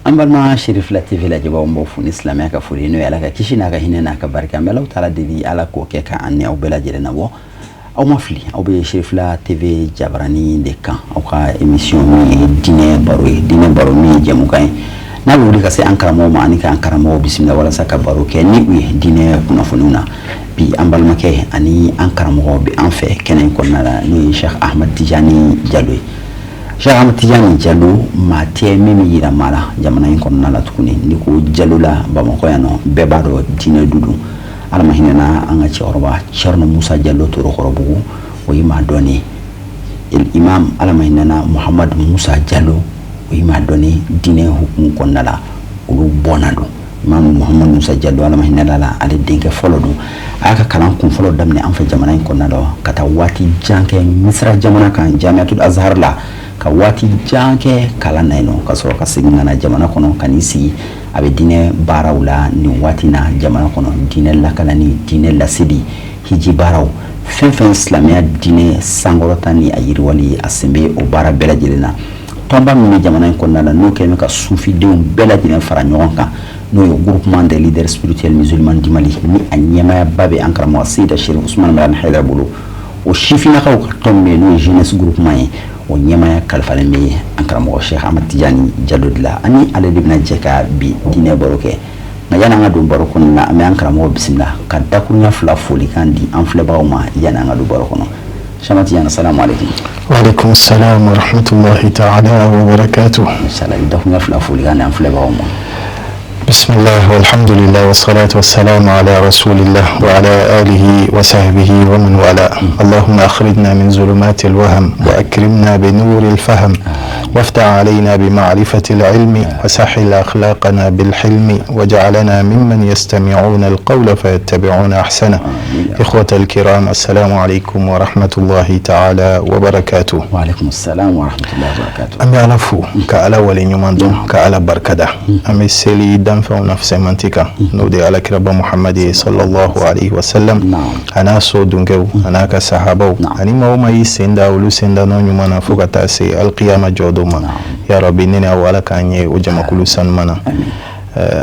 An balima Cherifla TV lajɛbaaw, n b'aw fo ni silamɛya ka foli, n'o ye Ala ka kisi n'a ka hinɛ n'a ka barika. An bɛ Alahu taala deli, Ala k'o kɛ ka an ni aw bɛɛ lajɛlen nabɔ. Aw ma fili, aw bɛ Cherifla TV jabarani de kan, aw ka émission min ye diinɛ baro ye, diinɛ baro min ye jɛmukan ye n'a bɛ wuli ka se an karamɔgɔw ma ani k'an karamɔgɔw bisimila walasa ka baro kɛ ni u ye diinɛ kunnafoniw na. Bi, an balimakɛ ani an karamɔgɔ bɛ an fɛ kɛnɛ in kɔnɔna la, n'o ye Cheikh Ahmad Tijani Jalo ye. Cheikh Ahmad Tijani Jalo, maa tɛ min bɛ yira maa la jamana in kɔnɔna la tuguni. N'i ko Jalo la Bamakɔ yan nɔ, bɛɛ b'a dɔn diinɛ du don. Ala ma hinɛna an ka cɛkɔrɔba Thierno Musa Jalo Torokɔrɔbugu, o ye maa dɔnnen ye. Imam, Ala ma hinɛna Muhamadu Musa Jalo, o ye maa dɔnnen diinɛ hukumu kɔnɔna la, olu bɔnna don. Imam Muhamadu Musa Jalo, Ala ma hinɛna la, ale denkɛ fɔlɔ don. A y'a ka kalan kun fɔlɔ daminɛ an fɛ jamana in kɔnɔna la, ka taa waati jan kɛ Misira jamana kan, Jamiatul Azhar la, ka waati jan kɛ kalan na yen nɔ, ka sɔrɔ ka segin ka na jamana kɔnɔ ka n'i sigi. A bɛ diinɛ baaraw la nin waati na jamana kɔnɔ, diinɛ lakalani, diinɛ laseli, hiji baaraw, fɛn fɛn silamɛya diinɛ sankɔrɔta ni a yiriwali, a sen bɛ o baara bɛɛ lajɛlen na. Tɔnba min bɛ jamana in kɔnɔna la, n'o kɛlen bɛ ka sufidenw bɛɛ lajɛlen fara ɲɔgɔn kan, n'o ye Groupement des leaders spirituels musulmans du Mali, ni a ɲɛmaayaba bɛ an karamɔgɔ Seyida Sherif Usman Madani Hayidara bolo, o sifinnakaw ka tɔn min bɛ yen, n'o ye jeunesse groupement ye, o ɲɛmaaya kalifalen bɛ an karamɔgɔ Cheikh Ahmad Tijani Jalo de la. Ani ale de bɛna jɛ ka bi diinɛ baro kɛ. Nka yanni an ka don baro kɔnɔna na, an bɛ an karamɔgɔ bisimila ka dakurunya fila folikan di an filɛbagaw ma yanni an ka don baro kɔnɔ. Cheikh Ahmad Tijani, salamu aleykum. Waaleykum salam wa rahmatullahi ta'ala wa barakatuh. Inshallah, dakurunya fila folikan di an filɛbagaw ma. بسم الله والحمد لله والصلاة والسلام على رسول الله وعلى آله وصحبه ومن والاه. اللهم أخرجنا من ظلمات الوهم وأكرمنا بنور الفهم، وافتح علينا بمعرفة العلم، وسهل أخلاقنا بالحلم، وجعلنا ممن يستمعون القول فيتبعون أحسنه. إخوة الكرام، السلام عليكم ورحمة الله تعالى وبركاته. وعليكم السلام ورحمة الله وبركاته. An bɛ Ala fo ka Ala waleɲuman dɔn, ka Ala barikada. An bɛ seli danfɛnw na fisɛmanti kan, n'o de ye Alakiraba Muhamadi ye sallallahu alaihi wasallam, a n'a so dunkɛw, a n'a ka sahabaw, ani maa o maa y'i sen da olu sen da nɔ ɲuman na fo ka taa se alkiyama jɔdon ma. Ya Rabi, ne ni aw, Ala k'an ye o jamakulu sanuman na.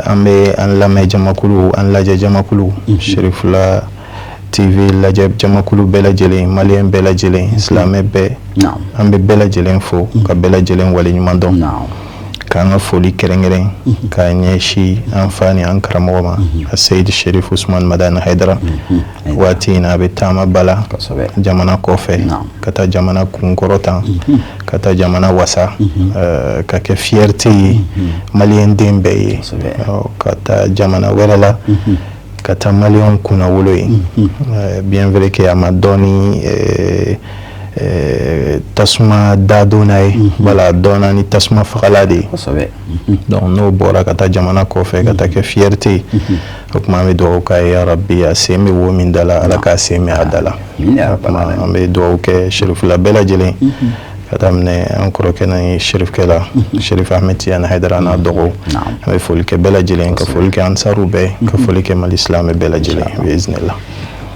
An bɛ an lamɛn jamakulu, an lajɛ jamakulu, Cherifla TV lajɛ jamakulu bɛɛ lajɛlen, maliyɛn bɛɛ lajɛlen, silamɛ bɛɛ, an bɛ bɛɛ lajɛlen fo ka bɛɛ lajɛlen waleɲuman dɔn, k'an ka foli kɛrɛnkɛrɛn k'a ɲɛsin an fa ni an karamɔgɔ ma, a Seyidi Sherif Usman Madani Hayidara. Waati in na, a bɛ taama ba la jamana kɔfɛ ka taa jamana kunkɔrɔta, ka taa jamana wasa, ka kɛ fierté ye maliyɛn den bɛɛ ye, ka taa jamana wɛrɛ la, ka taa maliyɛnw kunna wolo ye. Bien vrai que a ma dɔɔni tasuma dadonna ye, wala dɔnna ni tasuma fagala de ye. Donc n'o bɔra ka taa jamana kɔfɛ ka taa kɛ fierté ye, o tuma an bɛ dugawu k'a ye, ya Rabi, a sen bɛ wo min da la, Ala k'a sen mɛn a da la. O tuma an bɛ dugawu kɛ Cherifla bɛɛ lajɛlen, ka daminɛ an kɔrɔkɛ n'a ye Cherifkɛ la, Cherif Ahmed Tijani Hayidara n'a dɔgɔw. An bɛ foli kɛ bɛɛ lajɛlen, ka foli kɛ ansaru bɛɛ, ka foli kɛ Mali silamɛ bɛɛ lajɛlen biiznillah.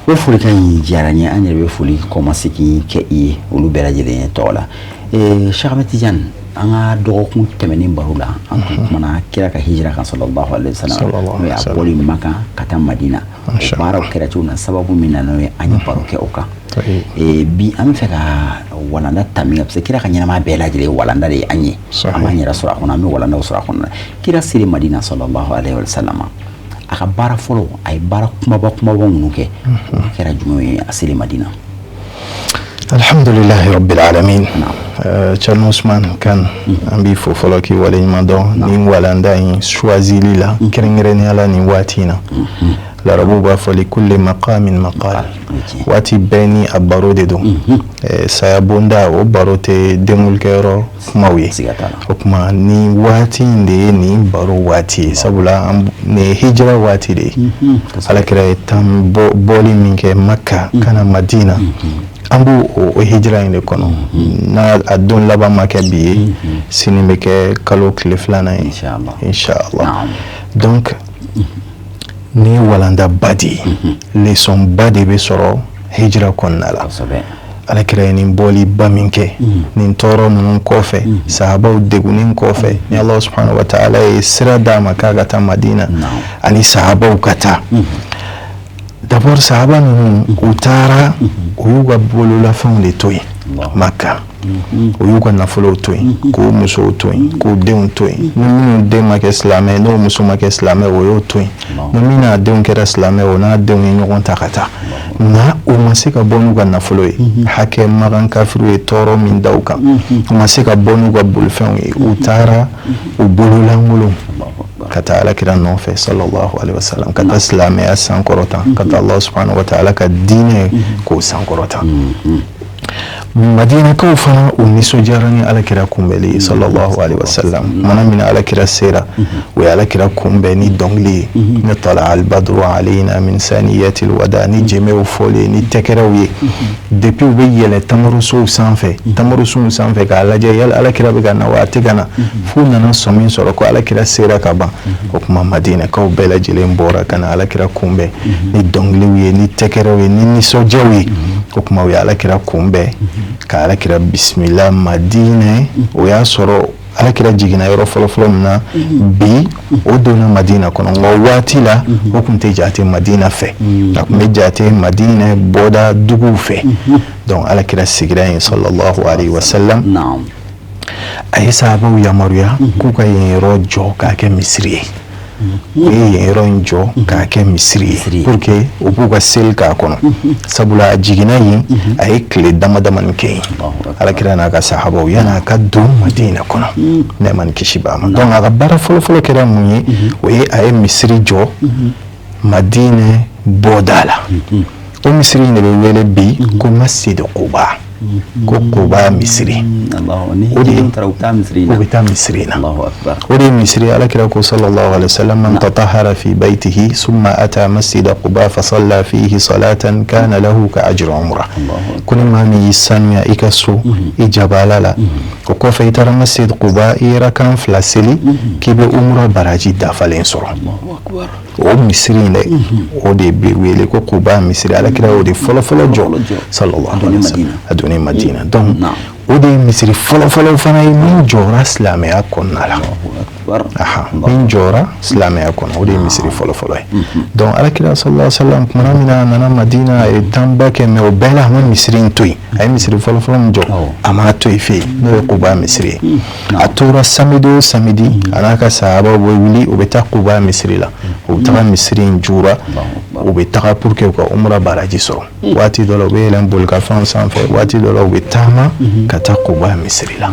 O folikan in diyara n ye. An yɛrɛ bɛ foli kɔmasegin kɛ i ye olu bɛɛ lajɛlen tɔgɔ la. Cheikh Ahmed Tidiane, an ka dɔgɔkun tɛmɛnen baro la, an tun kumana kira ka hijira kan sallallahu alaihi wasallam, n'o ye a bɔli Makan ka taa Madina, o baaraw kɛra cogo min na, sababu min na n'o ye, an ye baro kɛ o kan. Bi, an bɛ fɛ ka walanda ta min kan, parce que kira ka ɲɛnamaya bɛɛ lajɛlen ye walanda de ye an ye, an b'an yɛrɛ sɔrɔ a kɔnɔ, an bɛ walandaw sɔrɔ a kɔnɔ. Kira sera Madina sallallahu alaihi wasallam, a ka baara fɔlɔ, a ye baara kumaba kumaba minnu kɛ, o kɛra jumɛn ye a selen Madina? Alhamdulilahi rabbil alamin. Thierno Ousmane Kane, an b'i fo fɔlɔ k'i waleɲuman dɔn nin walanda in choisili la, kɛrɛnkɛrɛnnenya la nin waati in na. Larabuw b'a fɔ likulli maqamin maqal, waati bɛɛ ni a baro de don. Saya bonda, o baro tɛ denkulikɛyɔrɔ kumaw ye. O tuma nin waati in de ye nin baro waati ye, sabula nin ye hijira waati de ye. Alakira ye tan bɔli min kɛ Makka ka na Madina, an b'o o hijira in de kɔnɔ. N'a a don laban ma kɛ bi ye, sini bɛ kɛ kalo tile filanan ye inshallah. Donc nin ye walandaba de ye, leçon ba de bɛ sɔrɔ hijira kɔnɔna la. Alakira ye nin bɔliba min kɛ, nin tɔɔrɔ ninnu kɔfɛ, sahabaw degunnen kɔfɛ, ni Allah subhanahu wa ta'ala ye sira d'a ma k'a ka taa Madina ani sahabaw ka taa. D'abord, sahaba ninnu, u taara, u y'u ka bololafɛnw de to yen Maka, u y'u ka nafolow to yen, k'u musow to yen, k'u denw to yen. Ni minnu den ma kɛ silamɛ, n'o muso ma kɛ silamɛ, o y'o to yen. Ni min n'a denw kɛra silamɛ, o n'a denw ye ɲɔgɔn ta ka taa. Nka u ma se ka bɔ n'u ka nafolo ye. Hakɛ Makan kafiriw ye tɔɔrɔ min da u kan, u ma se ka bɔ n'u ka bolifɛnw ye. U taara u bololankolon ka taa Alakira nɔfɛ, sallallahu alaihi wasallam, ka taa silamɛya sankɔrɔta, ka taa Allah subhanahu wa ta'ala ka diinɛ k'o sankɔrɔta. Madinakaw fana, u nisɔndiyara ni Alakira kunbɛli ye, sallallahu alaihi wasallam. Mana min Alakira sera, u ye Alakira kunbɛn ni dɔnkili ye, ni tala albadru alayna min saniyatil wada, ni jɛmɛw fɔli ye, ni tɛgɛrɛw ye. Depuis u bɛ yɛlɛ tamarosow sanfɛ, tamarosunw sanfɛ, k'a lajɛ yala Alakira bɛ ka na wa a tɛ ka na, f'u nana sɔmi sɔrɔ ko Alakira sera ka ban. O tuma, Madinakaw bɛɛ lajɛlen bɔra ka na Alakira kunbɛn ni dɔnkiliw ye, ni tɛgɛrɛw ye, ni nisɔndiyaw ye. O tuma, u ye Alakira kunbɛn ka Alakira bisimila Madinɛ. O y'a sɔrɔ Alakira jiginna yɔrɔ fɔlɔfɔlɔ min na bi, o donna Madina kɔnɔ, nka o waati la, o tun tɛ jate Madina fɛ, a tun bɛ jate Madina bɔda duguw fɛ. Donc Alakira sigira yen, sallallahu alaihi wasallam. A ye sahabaw yamaruya k'u ka yen yɔrɔ jɔ k'a kɛ misiri ye. U ye yen yɔrɔ in jɔ k'a kɛ misiri ye pour que u b'u ka seli k'a kɔnɔ, sabula a jiginna yen, a ye tile dama damani kɛ yen, Alakira n'a ka sahabaw, yan'a ka don Madina kɔnɔ, nɛɛma ni kisi b'a ma. Donc a ka baara fɔlɔfɔlɔ kɛra mun ye? O ye a ye misiri jɔ Madina bɔda la. O misiri in de bɛ wele bi ko Masjid Quba, ko Quba misiri. O de u bɛ taa misiri in na. O de ye misiri Alakira ko, sallallahu alaihi wasallam, man tatahara fi baytihi summa ata masjida Quba fa salla fihi salatan kana lahu ka ajri umra. Ko ni maa min y'i sanuya i ka so, i jabala la, o kɔfɛ i taara Masjid Quba, i ye rakan 2 seli, k'i bɛ umra baraji dafalen sɔrɔ. O misiri in dɛ, o de bɛ wele ko Quba misiri. Alakira o de fɔlɔfɔlɔ jɔ, sallallahu alaihi wasallam, a donnen Madina. Donc o de ye misiri fɔlɔfɔlɔ fana ye min jɔra silamɛya kɔnɔna la. Aha, min jɔra silamɛya kɔnɔ, o de ye misiri fɔlɔfɔlɔ ye. Donc Alakira sallallahu alaihi wasallam, kumana min na a nana Madina, a ye tanba kɛ, mais o bɛɛ la, a ma misiri in to yen. A ye misiri fɔlɔfɔlɔ min jɔ, a m'a to yen fewu, n'o ye Quba misiri ye. A tora samedi o samedi, a n'a ka sahabaw bɛ wuli, u bɛ taa Quba misiri la, u bɛ taga misiri in jura, u bɛ taga pour que u ka umra baraji sɔrɔ. Waati dɔ la, u bɛ yɛlɛn bolikafɛnw sanfɛ, waati dɔ la, u bɛ taama ka taa Quba misiri la.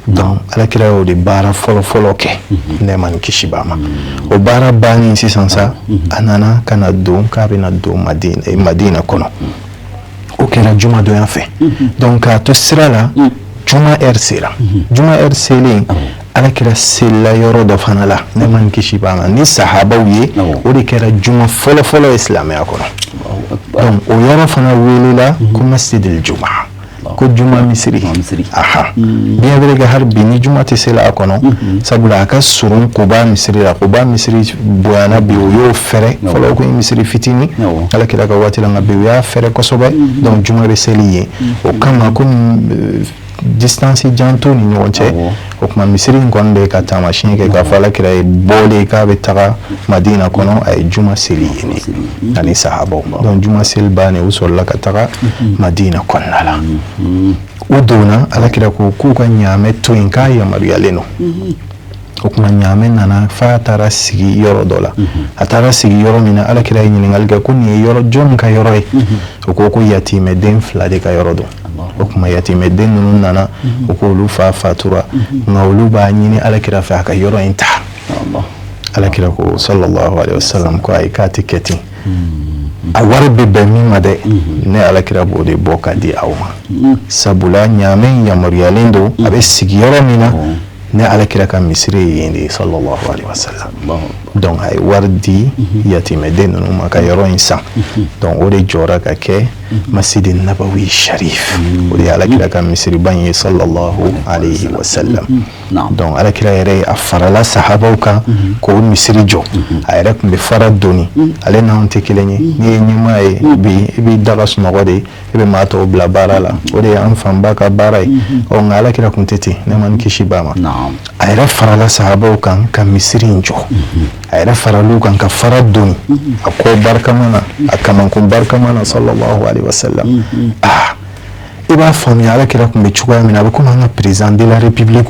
Donc Alakira y'o de baara fɔlɔfɔlɔ kɛ, nɛɛma ni kisi b'a ma. O baara bannen sisan sa, a nana ka na don k'a bɛna don Madina kɔnɔ. O kɛra jumadonya fɛ. Donc k'a to sira la, juma heure sera. Juma heure selen, Alakira selila yɔrɔ dɔ fana la, nɛɛma ni kisi b'a ma, ni sahabaw ye. O de kɛra juma fɔlɔfɔlɔ ye silamɛya kɔnɔ. Donc o yɔrɔ fana welela ko Masjidil Juma, ko juma misiri. Aha, bien vrai que hali bi ni juma tɛ seli a kɔnɔ, sabula a ka surun Quba misiri la. Quba misiri bonyana bi, o y'o fɛrɛ. Fɔlɔ, o kun ye misiri fitinin Alakira ka waati la, nka bi u y'a fɛrɛ kosɛbɛ. Donc juma bɛ seli yen. O kama, komi distance jan t'u ni ɲɔgɔn cɛ, o tuma misiri in kɔni bɛ ka taamasiyɛn kɛ k'a fɔ Alakira ye bɔlen k'a bɛ taga Madina kɔnɔ, a ye juma seli yen de ani sahabaw. Donc juma seli bannen, u sɔrɔla ka taga Madina kɔnɔna la. U donna, Alakira ko k'u ka ɲaamɛ to yen, k'a yamaruyalen don. O tuma, ɲaamɛ nana f'a taara sigi yɔrɔ dɔ la. A taara sigi yɔrɔ min na, Alakira ye ɲininkali kɛ ko nin ye yɔrɔ jɔn ka yɔrɔ ye? O ko ko yatimɛden 2 de ka yɔrɔ don. O tuma, yatimɛden ninnu nana, o ko olu fa fatura, nka olu b'a ɲini Alakira fɛ a ka yɔrɔ in ta. Alakira ko, sallallahu alaihi wasallam, ko ayi, k'a tɛ kɛ ten. A wari bɛ bɛn min ma dɛ, ne Alakira b'o de bɔ ka di aw ma, sabula ɲaamɛ in yamaruyalen don, a bɛ sigi yɔrɔ min na, ne Alakira ka misiri ye yen de ye, sallallahu alaihi wasallam. Donc a ye wari di yatimɛden ninnu ma ka yɔrɔ in san. Donc o de jɔra ka kɛ Masjid Nabawi Sharif, o de ye alakira ka misiriba in ye, sallallahu alayhi wa sallam. Donc alakira yɛrɛ a farala sahabaw kan k'o misiri jɔ. A yɛrɛ tun bɛ fara doni. Ale n'anw tɛ kelen ye. N'i ye ɲɛmaa ye bi, i b'i da ka sunɔgɔ de, i bɛ maa tɔw bila baara la, o de ye an fanba ka baara ye. Ɔ, nka alakira tun tɛ ten, nɛɛma ni kisi b'a ma. A yɛrɛ farala sahabaw kan ka misiri in jɔ. A yɛrɛ faral'u kan ka fara doni a kɔ barikama na, a kamankun barikama na, sallallahu alaihi wasallam. Ah, i b'a faamuya alakira tun bɛ cogoya min na, a bɛ komi an ka président de la république.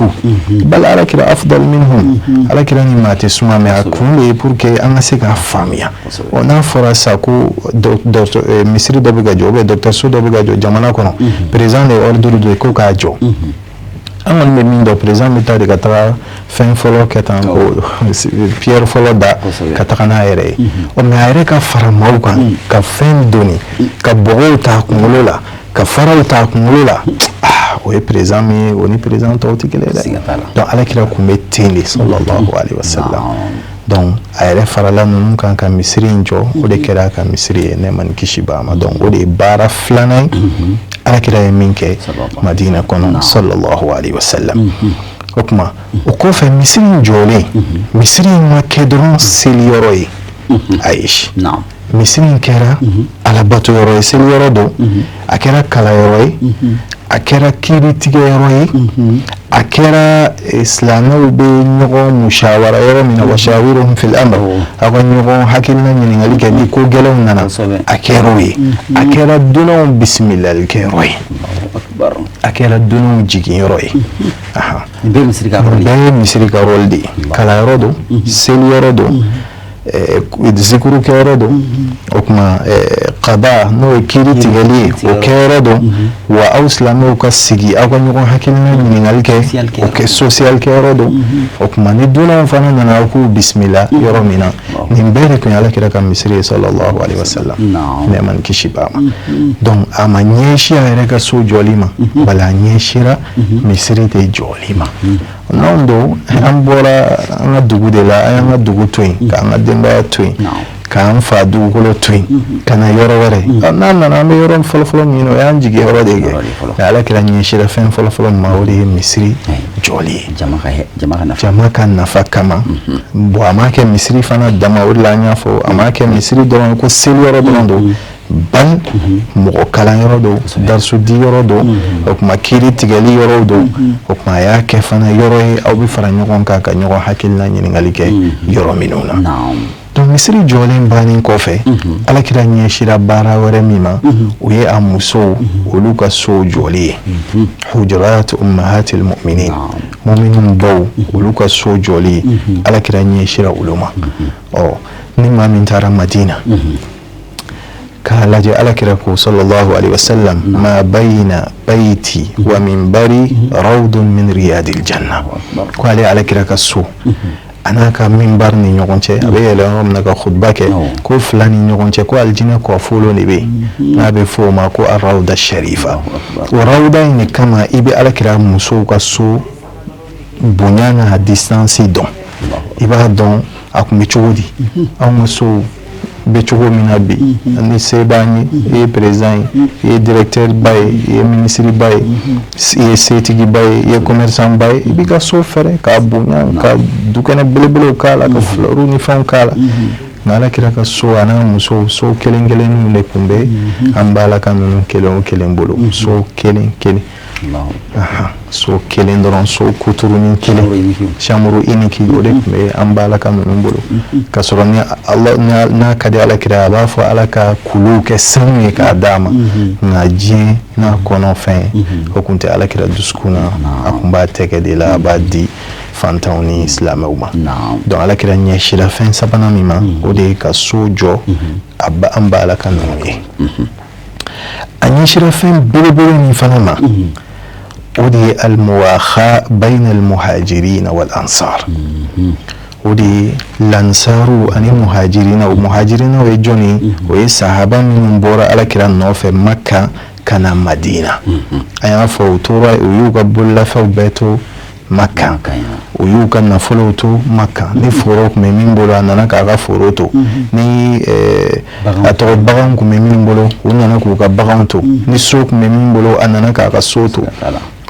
Bal alakira afdal minhum, alakira ni maa tɛ suma, mais a kun de ye pour que an ka se k'a faamuya. Ɔ, n'a fɔra sa ko misiri dɔ bɛ ka jɔ ou bien dɔgɔtɔrɔso dɔ bɛ ka jɔ jamana kɔnɔ, président de ye ordre don ko k'a jɔ. An kɔni bɛ min dɔn, président bɛ taa de ka taga fɛn fɔlɔ kɛ tan, ko pierre fɔlɔ da ka taga n'a yɛrɛ ye. Ɔ, mais a yɛrɛ ka fara maaw kan ka fɛn doni, ka bɔgɔw ta a kunkolo la, ka faraw ta a kunkolo la, ah, o ye président min ye, o ni président tɔw tɛ kelen ye dɛ. Donc alakira tun bɛ ten de, sallallahu alaihi wa sallam. Donc a yɛrɛ farala ninnu kan ka misiri in jɔ. O de kɛra a ka misiri ye, nɛɛma ni kisi b'a ma. Donc o de ye baara filanan ye alakira ye min kɛ Madina kɔnɔ, sallallahu alaihi wa sallam. O tuma, o kɔfɛ, misiri in jɔlen, misiri in ma kɛ dɔrɔn seliyɔrɔ ye, ayi. Misiri in kɛra alabato yɔrɔ ye, seliyɔrɔ don, a kɛra kalanyɔrɔ ye, a kɛra kiiritigɛyɔrɔ ye, a kɛra silamɛw bɛ ɲɔgɔn musawara yɔrɔ min na, washawiruhum fil amr, aw ka ɲɔgɔn hakilina ɲininkali kɛ ni ko gɛlɛnw nana, a kɛra o ye. A kɛra dunanw bisimilali kɛyɔrɔ ye, a kɛra dunanw jiginyɔrɔ ye. Nin bɛɛ ye misiri ka rôle ye. Bɛɛ ye misiri ka rôle de ye. Kalanyɔrɔ don, seliyɔrɔ don, zikuru kɛyɔrɔ don. O tuma, qada, n'o ye kiiri tigɛli ye, o kɛyɔrɔ don. Wa aw silamɛw ka sigi, aw ka ɲɔgɔn hakilina ɲininkali kɛ, o kɛ social kɛyɔrɔ don. O tuma, ni dunanw fana nana, aw k'u bisimila yɔrɔ min na. Nin bɛɛ de tun ye alakira ka misiri ye, sallallahu alaihi wasallam, nɛɛma ni kisi b'a ma. Donc a ma ɲɛsin a yɛrɛ ka so jɔli ma, bala a ɲɛsira misiri de jɔli ma. N'anw don, an bɔra an ka dugu de la, an y'an ka dugu to yen, k'an ka denbaya to yen, k'an fa dugukolo to yen, ka na yɔrɔ wɛrɛ. N'an nana, an bɛ yɔrɔ fɔlɔfɔlɔ min ɲini, o y'an jigi yɔrɔ de ye kɛ. Mais alakira ɲɛsira fɛn fɔlɔfɔlɔ min ma, o de ye misiri jɔli ye. Jama ka nafa. Jama ka nafa kama. Bon, a m'a kɛ misiri fana dama, o de la an y'a fɔ, a m'a kɛ misiri dɔrɔn ko seliyɔrɔ dɔrɔn don, bal mɔgɔ kalanyɔrɔ don, darisu di yɔrɔ don, o tuma kiiri tigɛli yɔrɔw don. O tuma, a y'a kɛ fana yɔrɔ ye aw bɛ fara ɲɔgɔn kan ka ɲɔgɔn hakilina ɲininkali kɛ yɔrɔ minnu na. Donc misiri jɔlen bannen kɔfɛ, alakira ɲɛsira baara wɛrɛ min ma, o ye a musow olu ka sow jɔli ye, hujurat ummahatil mu'minin, mu'minun baw olu ka so jɔli ye. Alakira ɲɛsira olu ma. Ɔ, ni maa min taara Madina k'a lajɛ, alakira ko, sallallahu alaihi wasallam, ma bayna bayti wa minbari rawdun min riyadil janna. Ko ale alakira ka so a n'a ka minbar ni ɲɔgɔn cɛ, a bɛ yɛlɛ yɔrɔ min na ka khutba kɛ, ko fila ni ɲɔgɔn cɛ, ko alijinɛ kɔfolo de bɛ yen, n'a bɛ fɔ o ma ko arawda sharifa. O rawda in de kama, i bɛ alakira musow ka so bonya n'a distance dɔn, i b'a dɔn a tun bɛ cogo di. Anw ka sow bɛ cogo min na bi, ni se b'an ye, i ye président ye, i ye directeur ba ye, i ye ministre ba ye, i ye setigi ba ye, i ye commerçant ba ye, i b'i ka so fɛrɛ k'a bonya, ka dukɛnɛ belebelew k'a la, ka fleurs ni fɛnw k'a la. Nka alakira ka so a n'a musow, so kelen kelenninw de tun bɛ an balaka ninnu kelen o kelen bolo, so kelen kelen, so kelen dɔrɔn, so kuturunin kelen, chambre unique, o de tun bɛ an balaka ninnu bolo. Ka sɔrɔ ni ala n'a ka di alakira, a b'a fɔ Ala ka kuluw kɛ sanu ye k'a d'a ma. Nka diɲɛ n'a kɔnɔ fɛn, o tun tɛ alakira dusukun na. A tun b'a tɛgɛ de la, a b'a di fantanw ni silamɛw ma. Donc alakira ɲɛsira fɛn sabanan min ma, o de ye ka so jɔ a ba an balaka ninnu ye. A ɲɛsira fɛn belebele min fana ma, o de ye almuwakha bayna almuhajirina wal ansar. O de ye lansaru ani muhajirina. O muhajirina, o ye jɔn ye? O ye sahaba minnu bɔra alakira nɔfɛ Makka ka na Madina. An y'a fɔ, u tora, u y'u ka bololafɛnw bɛɛ to. Maka, u y'u ka nafolow to Maka. Ni foro tun bɛ min bolo, a nana k'a ka foro to. Ni a tɔgɔ bagan tun bɛ min bolo, u nana k'u ka baganw to. Ni so tun bɛ min bolo, a nana k'a ka so to.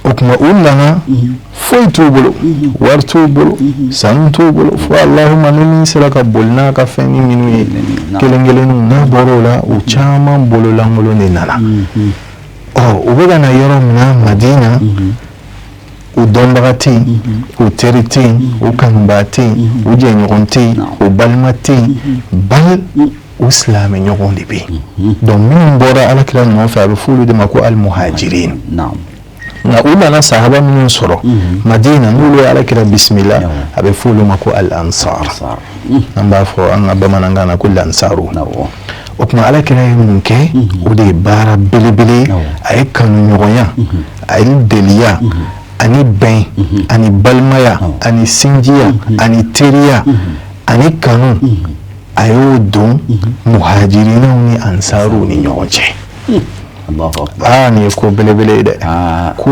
O tuma u nana, foyi t'u bolo, wari t'u bolo, sanu t'u bolo, fo Allahuma ni min sera ka boli n'a ka fɛn ni minnu ye kelen kelenninw. N'a bɔra o la, u caman bololankolon de nana. Ɔ, u bɛ ka na yɔrɔ min na, Madina, u dɔnbaga tɛ yen, u teri tɛ yen, u kanubaa tɛ yen, u jɛɲɔgɔn tɛ yen, u balima tɛ yen, bali u silamɛ ɲɔgɔn de bɛ yen. Donc minnu bɔra Alakira nɔfɛ, a bɛ f'olu de ma ko alimuhajirin. Nka u nana sahaba minnu sɔrɔ Madina, n'olu ye Alakira bisimila, a bɛ f'olu ma ko al ansar. An b'a fɔ an ka bamanankan na ko lansaru. O tuma Alakira ye mun kɛ? O de ye baara belebele. A ye kanuɲɔgɔnya, a ye deliya ani bɛn ani balimaya ani sinjiya ani teriya ani kanu, a y'o don muhajirinaw ni ansaruw ni ɲɔgɔn cɛ. Aa, nin ye ko belebele ye dɛ, ko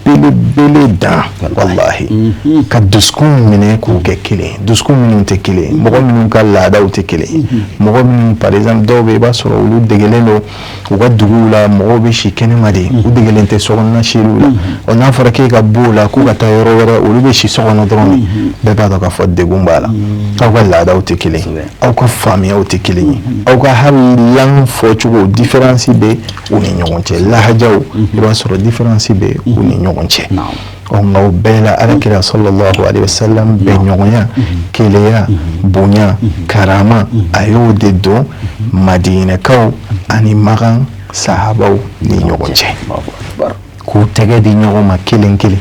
belebele dan walahi, ka dusukun minɛ k'u kɛ kelen, dusukun minnu tɛ kelen, mɔgɔ minnu ka laadaw tɛ kelen, mɔgɔ minnu, par exemple, dɔw bɛ yen, i b'a sɔrɔ olu degelen don u ka duguw la, mɔgɔw bɛ si kɛnɛma de, u degelen tɛ sokɔnɔna siliw la. Ɔ, n'a fɔra k'e ka bɔ o la k'u ka taa yɔrɔ wɛrɛ, olu bɛ si so kɔnɔ dɔrɔn de. Bɛɛ b'a dɔn k'a fɔ degun b'a la. Aw ka laadaw tɛ kelen, aw ka faamuyaw tɛ kelen ye, aw ka hali langue fɔcogo, différence bɛ u ni ɲɔgɔn cɛ, lahajaw, i b'a sɔrɔ différence bɛ u ni ɲɔgɔn cɛ. Ɔ, nka o bɛɛ la, Alakira sallallahu alaihi wasallam bɛnɲɔgɔnya, keleya, bonya, karama, a y'o de don Madinɛkaw ani Makan sahabaw ni ɲɔgɔn cɛ, k'u tɛgɛ di ɲɔgɔn ma kelen kelen.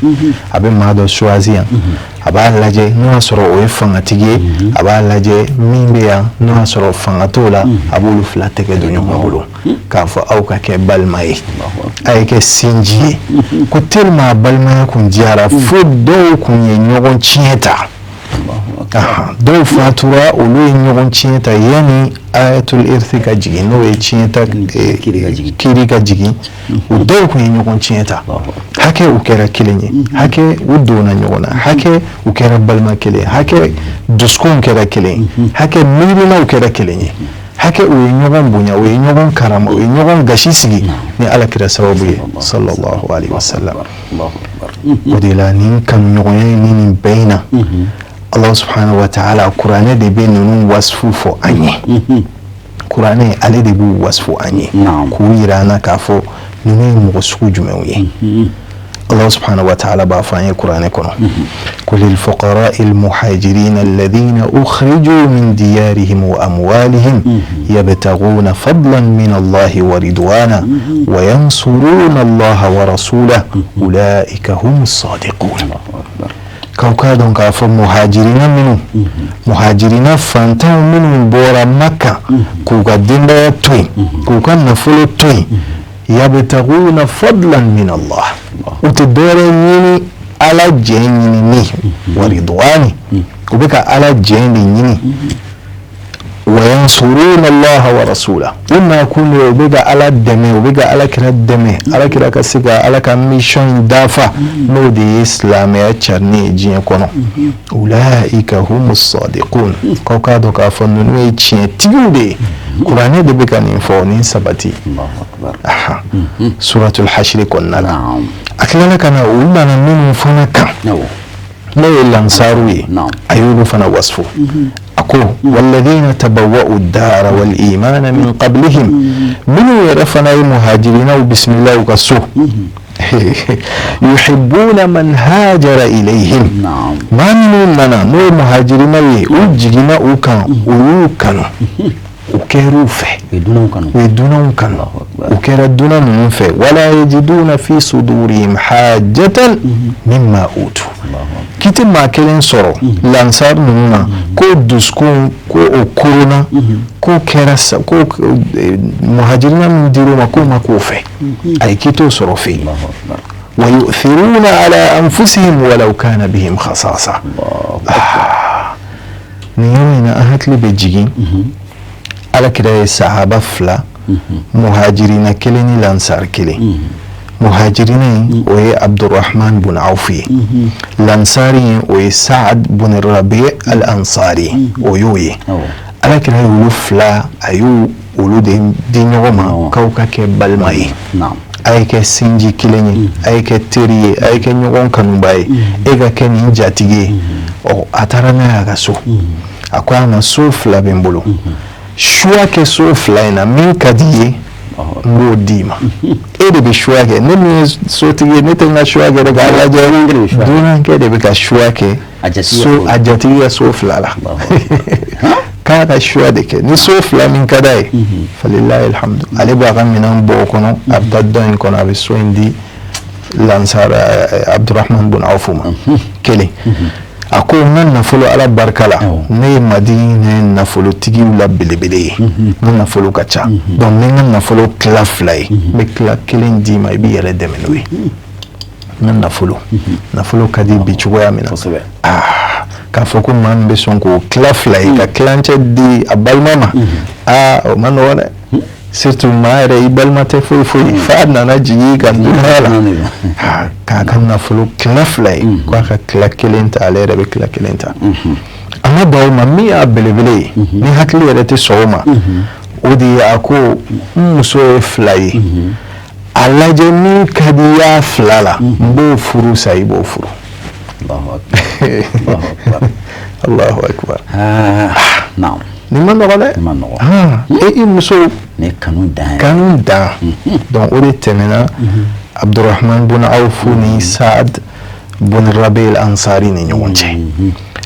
A bɛ maa dɔ choisi yan, a b'a lajɛ n'o y'a sɔrɔ o ye fangatigi ye, a b'a lajɛ min bɛ yan n'o y'a sɔrɔ fanga t'o la, a b'olu fila tɛgɛ don ɲɔgɔn bolo k'a fɔ aw ka kɛ balima ye, a ye kɛ sinji ye. Ko tellement balimaya kun diyara fo dɔw kun ye ɲɔgɔn tiɲɛ ta, dɔw fatura, olu ye ɲɔgɔn tiɲɛ ta yanni ayatul irthi ka jigin, n'o ye tiɲɛ ta kiiri ka jigin. U dɔw kun ye ɲɔgɔn tiɲɛ ta, hakɛ u kɛra kelen ye, hakɛ u donna ɲɔgɔn na, hakɛ u kɛra balima kelen ye, hakɛ dusukunw kɛra kelen ye, hakɛ miirinaw kɛra kelen ye, hakɛ u ye ɲɔgɔn bonya, u ye ɲɔgɔn karama, u ye ɲɔgɔn gasi sigi ni Alakira sababu ye sallallahu alaihi wasallam. O de la, nin kanuɲɔgɔnya ni nin bɛɛ in na, Allah subhanahu wa ta'ala, kuranɛ de bɛ ninnu wasfu fɔ an ye. Kuranɛ ale de b'u wasfu an ye k'u yira an na k'a fɔ ninnu ye mɔgɔ sugu jumɛnw ye. Allah subhanahu wa ta'ala b'a fɔ an ye kuranɛ kɔnɔ ko lilfuqara'i almuhajirin alladhina ukhriju min diyarihim wa amwalihim yabtaghuna fadlan min Allah wa ridwana wa yansuruna Allah wa rasulahu ulaika humus sadiqun. K'aw k'a dɔn k'a fɔ muhajirina minnu, muhajirina fantanw minnu bɔra Maka k'u ka denbaya to yen, k'u ka nafolo to yen, yabtaguna fadlan min Allah, u tɛ dɔwɛrɛ ɲini Ala jɛn ɲinini, wa ridwani, u bɛ ka Ala jɛn de ɲini, wa yansuruna Allah wa rasulahu, u nakun de u bɛ ka Ala dɛmɛ, u bɛ ka Ala kira dɛmɛ, Ala kira ka se ka Ala ka mission in dafa, n'o de ye silamɛya carinni ye diɲɛ kɔnɔ. Ulaika humus sadiqun. K'aw k'a dɔn k'a fɔ ninnu ye tiɲɛtigiw de ye. Kuranɛ de bɛ ka nin fɔ, nin sabati suratul hashiri kɔnɔna la. A tilala ka na, u nana minnu fana kan, n'o ye lansaru ye, a y'olu fana wasfu. A ko walladhina tabawwa'u ad-dara wal imana min qablihim, minnu yɛrɛ fana ye muhajirinaw bisimila u ka so, yuhibbuna man hajara ilayhim, maa minnu nana n'o ye muhajirinaw ye, u jiginna u kan, u y'u kanu, u kɛr'u fɛ, u ye dunanw kanu, u kɛra dunan ninnu fɛ. Wala yajiduna fi sudurihim hajatan mimma utu, k'i tɛ maa kelen sɔrɔ lansar ninnu na ko dusukun ko o koronna, ko kɛra ko muhajirina min dir'u ma k'o ma k'o fɛ, ayi, k'i t'o sɔrɔ fɛ yen. Wa yu'thiruna ala anfusihim walaw kana bihim khasasa. Nin yɔrɔ in na, an hakili bɛ jigin Alakira ye sahaba fila, muhajirina kelen ni lansar kelen. Muhajirina in, o ye Abdurrahman bun Awf ye. Lansari in, o ye Saad bun Rabi al Ansari, o y'o ye. Alakira ye olu fila, a y'u olu de di ɲɔgɔn ma k'aw ka kɛ balima ye, a ye kɛ sinji kelen ye, a ye kɛ teri ye, a ye kɛ ɲɔgɔn kanuba ye, e ka kɛ nin jatigi ye. Ɔ, a taara n'a ye a ka so. A ko a ma: so fila bɛ n bolo, choix kɛ so fila in na, min ka di i ye, n b'o d'i ma. E de bɛ choix kɛ. Ne min ye sotigi ye, ne tɛ n ka choix kɛ dɛ k'a lajɛ. Dunankɛ de bɛ ka choix kɛ so, a jatigi ka so fila la, k'a ka choix de kɛ. Ni so fila min ka d'a ye, falilahi alhamdu, ale b'a ka minɛn bɔ o kɔnɔ, a bɛ taa dɔ in kɔnɔ, a bɛ so in di Lansara Abdurahman bun Awfu ma. Kelen, a ko: n ka nafolo, Ala barika la, ne ye Madinɛ nafolotigiw la belebele ye, n ka nafolo ka ca. Donc n bɛ n ka nafolo tila fila ye, n bɛ tila kelen d'i ma, i b'i yɛrɛ dɛmɛ n'o ye. N ka nafolo, nafolo ka di bi cogoya min na, aa, k'a fɔ ko maa min bɛ sɔn k'o tila fila ye ka tilancɛ di a balima ma, aa, o ma nɔgɔn dɛ. Surtout maa yɛrɛ, i balima tɛ foyi foyi, f'a nana jigin ka dunanya la k'a ka nafolo tila fila ye, k'a ka tila kelen ta, ale yɛrɛ bɛ tila kelen ta. A ma dan o ma. Min y'a belebele ye, ni hakili yɛrɛ tɛ sɔn o ma, o de ye a ko: n muso ye fila ye, a lajɛ min ka di i y'a fila la, n b'o furu sa, i b'o furu. Allahu akbar! Nin ma nɔgɔn dɛ. Ma nɔgɔn. E i muso ni kanu dan. Kanu dan. Donc o de tɛmɛna Abdurahman bun Awfu ni Saad bun Rabi al Ansari ni ɲɔgɔn cɛ.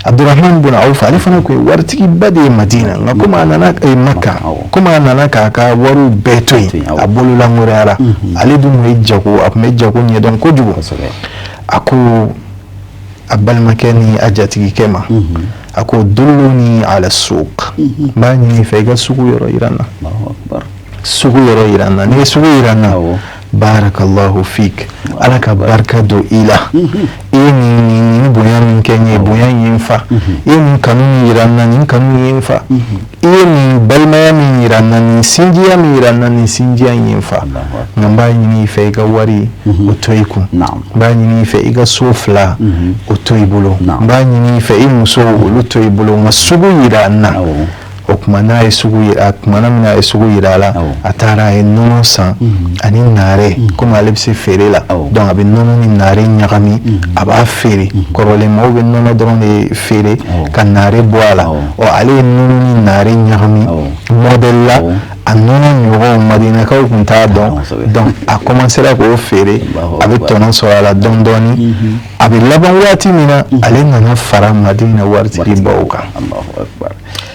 Abdurahman bun Awf, ale fana tun ye waritigiba de ye Madina, nka komi a nana Maka, komi a nana k'a ka wariw bɛɛ to yen, a bololankoloyara. Ale dun tun ye jago, a tun bɛ jago ɲɛdɔn kojugu. A ko a balimakɛ ni a jatigikɛ ma, a ko: dulluni ala suq, n b'a ɲini i fɛ, i ka sugu yɔrɔ yira n na, sugu yɔrɔ yira n na. N'i ye sugu yira n na, barakallahu fik, Ala ka barika don i la. I ye nin bonya min kɛ n ye, bonya in ye n fa. I ye nin kanu min yira n na, nin kanu in ye n fa. I ye nin balimaya min yira n na, nin sinjiya min yira n na, nin sinjiya in ye n fa. Nka n b'a ɲini i fɛ, i ka wari, o to i kun. N b'a ɲini i fɛ, i ka so fila, o to i bolo. N b'a ɲini i fɛ, i muso, olu to i bolo, nka sugu yira n na. O tuma n'a ye sugu yira, tumana min a ye sugu yira a la, a taara, a ye nɔnɔ san ani naare. Komi ale bɛ se feere la, donc a bɛ nɔnɔ ni naare ɲagami, a b'a feere. Kɔrɔlen, maaw bɛ nɔnɔ dɔrɔn de feere ka naare bɔ a la. Ɔ, ale ye nɔnɔ ni naare ɲagami modèle la, a nɔnɔ ɲɔgɔn Madinakaw tun t'a dɔn. Donc a commencera k'o feere, a bɛ tɔnɔ sɔrɔ a la dɔɔni dɔɔni. A bɛ laban waati min na, ale nana fara Madina waritigibaw kan.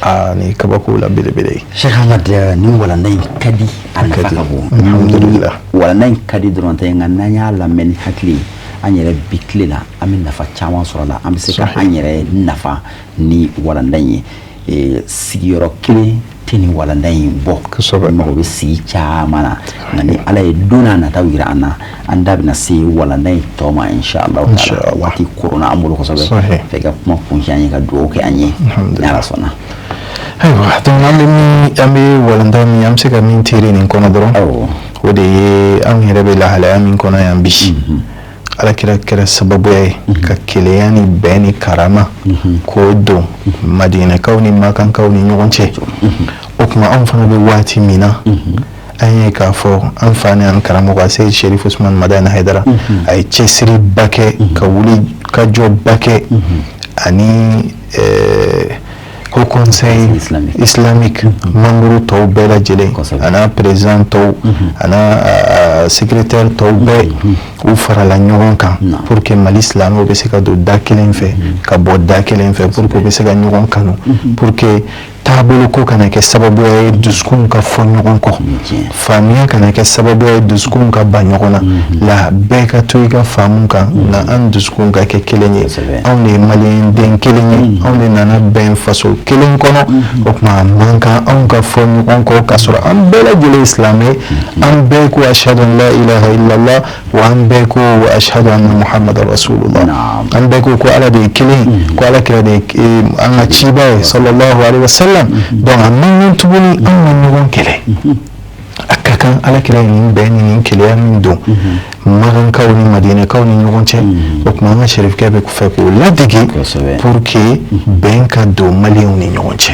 Aa, nin kabako la belebele ye. Cheikh Ahmad, nin walanda in ka di, a nafa ka bon. Alhamdulillah. Walanda in ka di dɔrɔn tɛ, nka n'an y'a lamɛn ni hakili ye, an yɛrɛ bi tile la, an bɛ nafa caman sɔrɔ a la, an bɛ se ka an yɛrɛ nafa ni walanda in ye. Sigiyɔrɔ kelen tɛ nin walanda in bɔ. Mago bɛ sigi caman na, nka ni Ala ye don n'a nataw yira an na, an da bɛna se walanda in tɔ ma, inshallah taala. Waati koronna an bolo kosɛbɛ. Fɛ i ka kuma kuncɛ an ye, ka dugawu kɛ an ye, ni Ala sɔnna. Ayiwa, donc an bɛ min, an bɛ walanda min, an bɛ se ka min tirer nin kɔnɔ dɔrɔn, o de ye anw yɛrɛ bɛ lahalaya min kɔnɔ yan bi. Alakira kɛra sababuya ye ka kelenya ni bɛn ni karama k'o don Madinɛkaw ni Makankaw ni ɲɔgɔn cɛ. O tuma anw fana bɛ waati min na, an ye k'a fɔ an fa ni an karamɔgɔ Seyid Sherif Usman Madani Hayidara, a ye cɛsiriba kɛ ka wuli ka jɔba kɛ ani Haut Conseil islamique membre tɔw bɛɛ lajɛlen, a n'a président tɔw, a n'a secrétaire tɔw bɛɛ, u farala ɲɔgɔn kan pour que Mali silamɛw bɛ se ka don da kelen fɛ ka bɔ da kelen fɛ, pour que u bɛ se ka ɲɔgɔn kanu, pour que taabolo ko kana kɛ sababuya ye dusukun ka fɔ ɲɔgɔn kɔ, faamuya kana kɛ sababuya ye dusukun ka ban ɲɔgɔn na la. Bɛɛ ka to i ka faamu kan, nka an dusukun ka kɛ kelen ye. Anw de ye maliyɛn den kelen ye, anw de nana bɛn faso kelen kɔnɔ. O tuma a man kan anw ka fɔ ɲɔgɔn kɔ, k'a sɔrɔ an bɛɛ lajɛlen ye silamɛ, an bɛɛ ko ashhadu an la ilaha illallah, wa an bɛɛ ko wa ashhadu anna muhammadan rasulullah. An bɛɛ ko ko Ala de ye kelen, ko Ala kira de ye an ka ciba ye, sallallahu alaihi wasallam. Donc a man kan tuguni anw ka ɲɔgɔn kɛlɛ. A ka kan, Ala kira ye nin bɛn ni nin keleya min don Makankaw ni Madinɛkaw ni ɲɔgɔn cɛ. O tuma an ka sherifkɛ bɛ fɛ k'o ladege pour que bɛn ka don maliyɛnw ni ɲɔgɔn cɛ.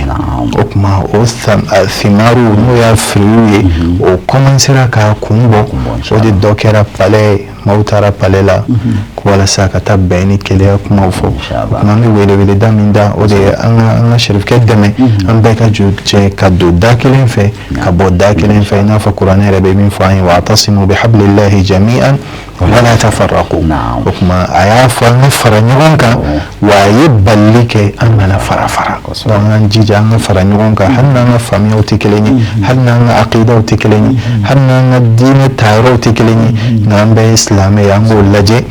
O tuma o simaru, n'o y'a fruits ye, o commencera k'a kun bɔ. O de dɔ kɛra palais, maaw taara palais la walasa ka taa bɛn ni kelenya kumaw fɔ. O tuma an bɛ weleweleda min da, o de ye an ka sherifkɛ dɛmɛ, an bɛɛ ka jɛ ka don da kelen fɛ, ka bɔ da kelen fɛ, i n'a fɔ kuranɛ yɛrɛ bɛ min fɔ an ye: wa'tasimu bihablillahi jami'an wala tafarraqu. O tuma a y'a fɔ an ka fara ɲɔgɔn kan, wa a ye balili kɛ an kana fara fara. Donc an jija an ka fara ɲɔgɔn kan, hali n'an ka faamuyaw tɛ kelen ye, hali n'an ka aqidaw tɛ kelen ye, hali n'an ka diinɛ tayɔrɔw tɛ kelen ye, nka an bɛɛ ye silamɛ ye. An k'o lajɛ.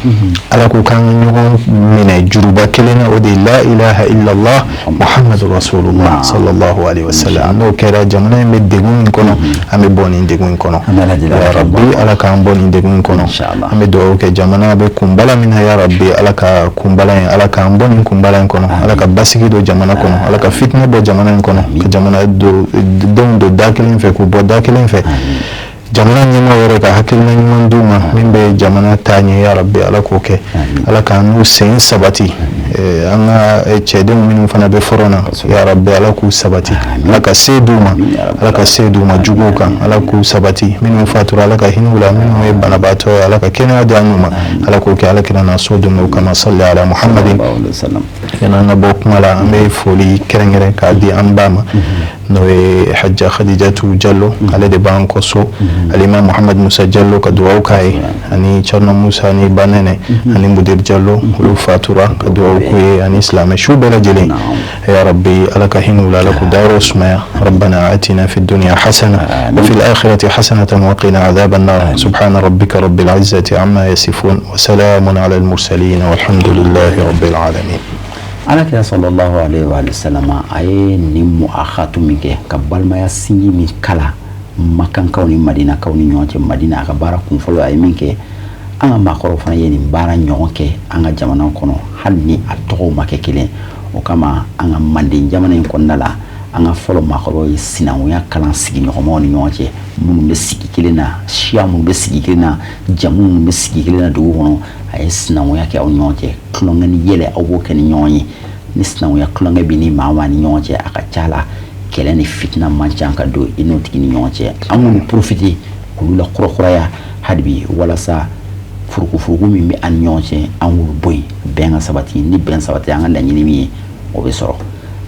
Ala ko k'an ka ɲɔgɔn minɛ juruba kelen na, o de ye la ilaha illallah Muhammadu rasulullah sallallahu alaihi wasallam. N'o kɛra, jamana in bɛ degun min kɔnɔ, an bɛ bɔ nin degun in kɔnɔ. Ya Rabbi, Ala k'an bɔ nin degun in kɔnɔ. An bɛ dugawu kɛ, jamana bɛ kunbala min na, ya Rabbi, Ala ka kunbala in, Ala k'an bɔ nin kunbala in kɔnɔ. Ala ka basigi don jamana kɔnɔ, Ala ka fitinɛ bɔ jamana in kɔnɔ, ka jamana denw don da kelen fɛ, k'u bɔ da kelen fɛ. Jamana ɲɛmaaw yɛrɛ, ka hakilina ɲuman d'u ma min bɛ jamana taa ɲɛ. Ya Rabbi, Ala k'o kɛ, Ala k'an n'u sen sabati. An ka cɛdenw minnu fana bɛ front na, ya Rabbi, Ala k'u sabati, Ala ka se d'u ma, Ala ka se d'u ma juguw kan, Ala k'u sabati. Minnu fatura, Ala ka hinɛ u la. Minnu ye banabaatɔ ye, Ala ka kɛnɛya di an ma. Ala k'o kɛ Ala kira n'a so dɛmɛ kama. Salli ala Muhammadin. Yanni an ka bɔ kuma la, an bɛ foli kɛrɛnkɛrɛn k'a di an ba ma, n'o ye Hajja Khadijatu Jallo, ale de b'an kɔ so, alima Muhammad Musa Jallo, ka dugawu k'a ye, ani Thierno Musa ni Banɛnɛ ani Mudir Jallo, olu fatura, ka dugawu k'u ye ani silamɛ su bɛɛ lajɛlen. Ya Rabbi, Ala ka hinɛ u la, Ala k'u dayɔrɔ sumaya. ربنا آتنا في الدنيا حسنة وفي الآخرة حسنة وقنا عذاب النار. سبحان ربك رب العزة عما يصفون وسلام على المرسلين والحمد لله رب العالمين. Ala kira sallallahu alaihi wa sallam, a ye nin muakhatu min kɛ, ka balimaya sinji min kala Makankaw ni Madinakaw ni ɲɔgɔn cɛ Madina, a ka baara kunfɔlɔ a ye min kɛ, an ka maakɔrɔw fana ye nin baara ɲɔgɔn kɛ an ka jamana kɔnɔ, hali ni a tɔgɔw ma kɛ kelen. O kama, an ka Manden jamana in kɔnɔna la, an ka fɔlɔ maakɔrɔw ye sinankunya kalan sigiɲɔgɔnmaw ni ɲɔgɔn cɛ, minnu bɛ sigi kelen na, siya minnu bɛ sigi kelen na, jamu minnu bɛ sigi kelen na dugu kɔnɔ. A ye sinankunya kɛ aw ni ɲɔgɔn cɛ, tulonkɛ ni yɛlɛ, aw b'o kɛ ni ɲɔgɔn ye. Ni sinankunya tulonkɛ bɛ ni maa maa ni ɲɔgɔn cɛ, a ka ca la, kɛlɛ ni fitina man ca ka don i n'o tigi ni ɲɔgɔn cɛ. An k'olu profiter k'olu la kurakuraya hali bi, walasa furukufuruku min bɛ an ni ɲɔgɔn cɛ, an k'olu bɔ yen, bɛn ka sabati. Ni bɛn sabati, an ka laɲini min ye, o bɛ sɔrɔ.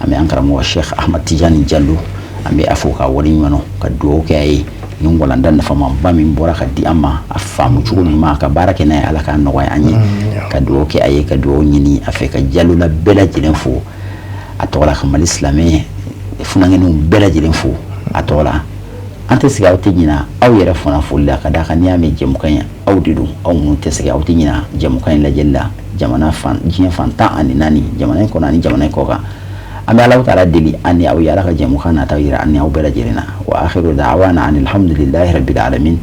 An bɛ an karamɔgɔ Sheikh Ahmad Tijani Jalo, an bɛ a fo k'a waleɲuman dɔn, ka dugawu kɛ a ye. Nin walanda nafamaba min bɔra ka di an ma, a faamu cogo ɲuman, a ka baara kɛ n'a ye, Ala k'a nɔgɔya an ye. Ka dugawu kɛ a ye, ka dugawu ɲini a fɛ, ka Jalola bɛɛ lajɛlen fo a tɔgɔ la, ka Mali silamɛ funankɛninw bɛɛ lajɛlen fo a tɔgɔ la. An tɛ sigi, aw tɛ ɲina aw yɛrɛ fana foli la, ka d'a kan n'i y'a mɛn jɛmukan in, aw de don. Aw minnu tɛ sɛgɛn, aw tɛ ɲina jɛmukan in lajɛli la, jamana fan diɲɛ fan 14, jamana in kɔnɔ ani jamana in kɔ kan. An bɛ Ala taala deli an ni aw ye, Ala ka jɛmukan nataw yira an ni aw bɛɛ lajɛlen na. Wa akhiru da'wana anil hamdulillahi rabbil alamin.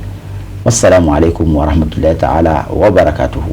Wassalamu alaikum wa rahmatullahi ta'ala wa barakatuhu.